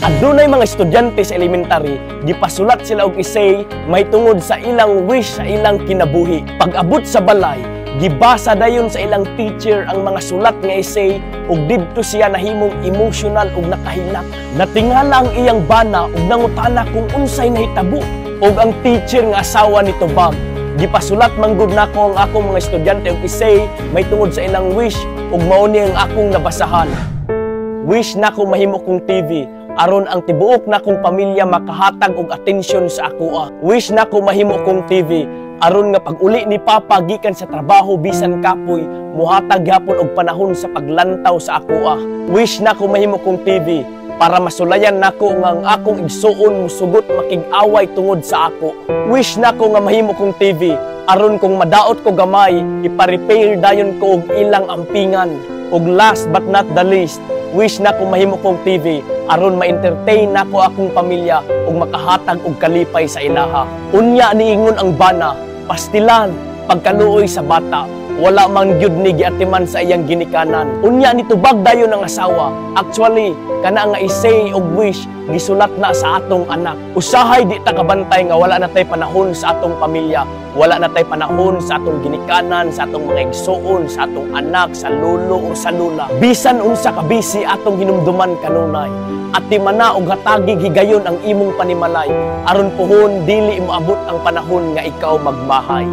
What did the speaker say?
Adunay mga estudyante sa elementary, gipasulat sila og essay may tungod sa ilang wish sa ilang kinabuhi. Pag-abot sa balay, gibasa dayon sa ilang teacher ang mga sulat nga essay ug didto siya nahimong emotional ug nakahilak. Natingala ang iyang bana ug nangutana kung unsay nahitabo. Ug ang teacher nga asawa ni tubag, "Gipasulat man gud nako ang akong mga estudyante og essay may tungod sa ilang wish ug mao ni ang akong nabasahan. Wish nako mahimo kong TV aron ang tibuok nakong pamilya makahatag og atensyon sa akoa. Wish nako mahimo kong TV aron nga pag-uli ni Papa gikan sa trabaho, bisan kapoy, muhatag gyapon og panahon sa paglantaw sa akoa. Wish nako mahimo kong TV para masulayan nako nga ang akong igsuon musugot makig-away tungod sa ako. Wish nako nga mahimo kong TV aron kung madaot ko gamay, ipa-repair dayon ko og ilang ampingan. Ug last but not the least, wish nako mahimo kong TV aron ma-entertain nako akong pamilya ug makahatag og kalipay sa ilaha." Unya niingon ang bana, "Pastilan, pagkaluoy sa bata. Wala man gyud ni giatiman sa iyang ginikanan." Unya nitubag dayon ang asawa, "Actually, kana nga essay og wish gisulat na sa atong anak." Usahay di ta kabantay nga wala na tay panahon sa atong pamilya, wala na tay panahon sa atong ginikanan, sa atong mga igsuon, sa atong anak, sa lolo o sa lola. Bisan unsa ka busy, atong hinumduman kanunay. Atimana og hatagig higayon ang imong panimalay aron puhon dili moabot ang panahon nga ikaw magmahay.